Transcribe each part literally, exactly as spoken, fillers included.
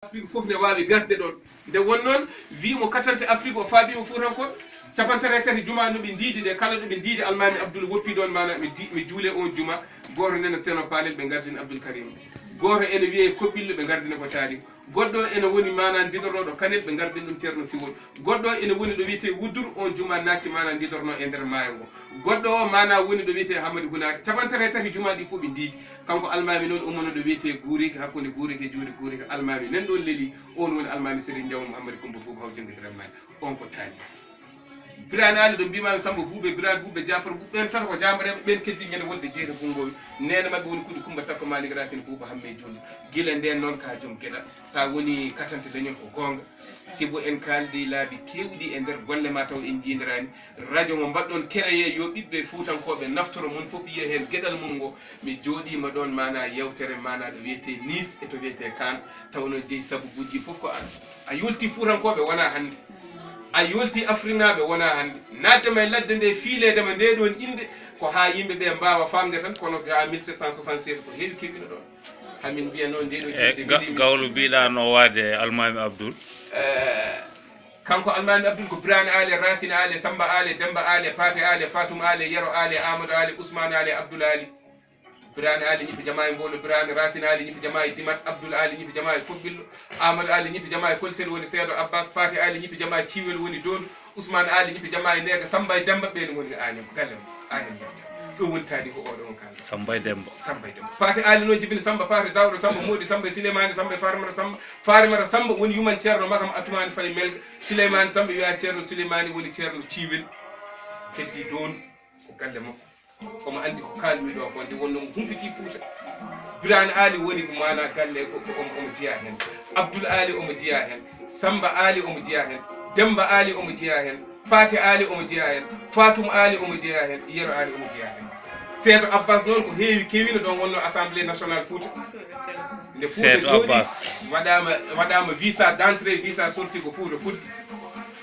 Afrik fof ne waawi gasde ɗoon. Nde won noon, wii mo katante Afrik, o faabii mo Fuutankooɓe. Cappantareetati juma no ɓe ndiidi ɗe, kala ɗo ɓe ndiidi Almaami Abdul woppi ɗoon, maanaa mi di-, mi juule oon juma. Gooto nena Seno Paalel, ɓe ngardini Abdul Karim. Gooto ene wiyee Koɓɓillo, ɓe ngardini ko Taariku. Goɗɗo ene woni maanaa ndiɗorɗo Kanel, ɓe ngardini ɗum Ceerno Siwol. Goɗɗo ene woni ɗo wiyetee Wuddur, oon juma naatti maanaa ndiɗorno e nder maayo ngo. Goɗɗo o maanaa woni ɗo wiyetee Hamadi Hunaare. Cappantareetati juma ɗi fof ɓe ndiidi. Kanko Almaami noon ummono ɗo wiyetee Guuriki, hakkunde Guuriki e juuɗe Guuriki. Almaami nan ɗoon leli, oon woni Almaami Serigne Jaw Muhammad Kumba Buuba Haw Jonngitiraɓe Maali. Oon ko taani. Biraane Aali ɗo mbiimaami Samba Buuɓe, Biraane Buuɓe, Jaafar Buuɓe, ɓeen tato ko jaambareeɓe, ɓeen keddi ñande wonde jeere Bunngowi. Neene maɓɓe woni Kuɗi Kumba Takko Maalik Raasin Buuba Hammee Juulde. Gila ndeen noon ka joom geɗal. So a woni katante leñol ko goonga. Sibu en kaaldi laabi keewɗi e nder golle ma taw en njiidiraani. Rajo mo mbaɗɗon kereye yo ɓiɓɓe Fuutankooɓe naftoro, mon fof yiya heen geɗal mum ngo. Mi jooɗiima ɗoon maanaa yeewtere maanaa ɗo wiyetee Nice e to wiyetee Kaan, taw noon jeyi sababuuji fof ko aan. A yolti Fuutankooɓe wonaa hannde. A yolti Afriknaaɓe wonaa hannde. Naatde ma e ladde nde, fiileede ma ndee ɗoon innde, ko haa yimɓe ɓe mbaawa faamde tan, kono ga mille sept cent soixante-seize ko heewi keɓino ɗoon. Hamin mbiya noon ndee ɗoo E, jogde ga-, gawlo mbiɗa no waade Almaami Abdul. Eh, kanko Almaami Abdul ko Biraane Aale, Raasin Aale, Samba Aale, Demba Aale, Paate Aale, Fatum Aale, Yero Aale, Amadou Aale, Usmaan Aale, Abdul Aali. Biraane Aale ñippi jamaa e Mboolo, Biraane Raasin Aale ñippi jamaa e Dimat, Abdul Aali ñippi jamaa e Koɓɓillo, Amadou Aale ñippi jamaa e Kolsel woni Seedo Abbas, Paate Aale ñippi jamaa e Ciwel woni Doondu, Usmaan Aali ñippi jamaa e Neega, Samba e Demba ɓeen woni Aane, galle mum, Aane Demba. Ɗum woni taani ko oɗo on kaalda. Samba e Demba. Samba e Demba. Paate Aali noon jibini Samba, Paate Daawɗo Samba, Moodi Samba, Sileymaani Samba, Farimata Samba, Farimata Samba woni yuman Ceerno Makam Atumaani Faye Melga. Sileymaani Samba wiya Ceerno Sileymaani woni Ceerno Ciwel. Keddi Doondu, ko galle makko. Omo anndi ko kaalmi ɗo ko, nde wonno mo humpiti Fuuta. Biraane Aali woni ko maanaa galle ko, ko omo, omo jeyaa heen. Abdul Aali omo jeyaa heen. Samba Aali omo jeyaa heen. Demba Aali omo jeyaa heen. Paate Aali omo jeyaa heen. Fatum Aali omo jeyaa heen. Yero Aali omo jeyaa heen. Seedo Abbas noon ko heewi kewino ɗon wonno Assemblée Nationale Fuuta. Nde Fuuta Seedo jooɗi, Abbas. Waɗaama, waɗaama visa d'entrée, visa sortie ko Fuuta fuɗɗi.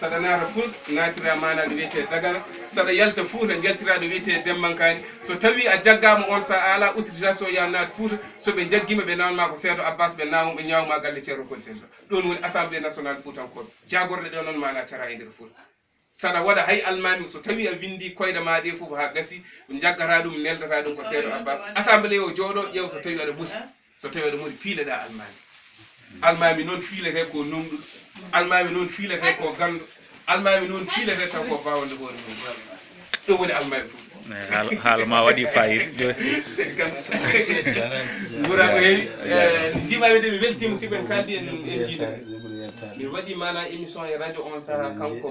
Saɗa naata Fuuta, naatira maanaa ɗo wiyetee Dagana. Saɗa yalta Fuuta, njaltira ɗo wiyetee Dembankaani. So tawii a jaggaama on, so a alaa autorisation, yaa naat Fuuta. So ɓe njaggiima, ɓe nawan ma ko Seedo Abbas, ɓe nawan, ɓe ñaawma galle Ceerno Koli Seedo. Ɗoon woni Assemblée Nationale Fuutankooɓe. Jaagorɗe ɗe noon maanaa caraa e nder Fuuta. Saɗa waɗa hay almaami, so tawii a winndii koyɗe maa ɗee fof haa gasii, ɓe njaggata ɗum, neldata ɗum ko Seedo Abbas. Assemblée o jooɗo, ƴeew so tawii aɗa moti. So tawii aɗa moti, piileɗaa almaami. Almaami noon fiiletee ko nongɗuɗo. Almaami noon fiiletee ko ganndo. Almaami noon fiiletee taw ko bawande hoore mum. Ɗum woni almaami fof. Eh, haala, haala ma waɗi fayida. Cinquante-cinq. Nguura ko heewi. Eh, ndimaami de, mi weltiima, si ɓen kaaldi en, en jiidaani. Mi waɗi maanaa émission e radio on sahaa, kanko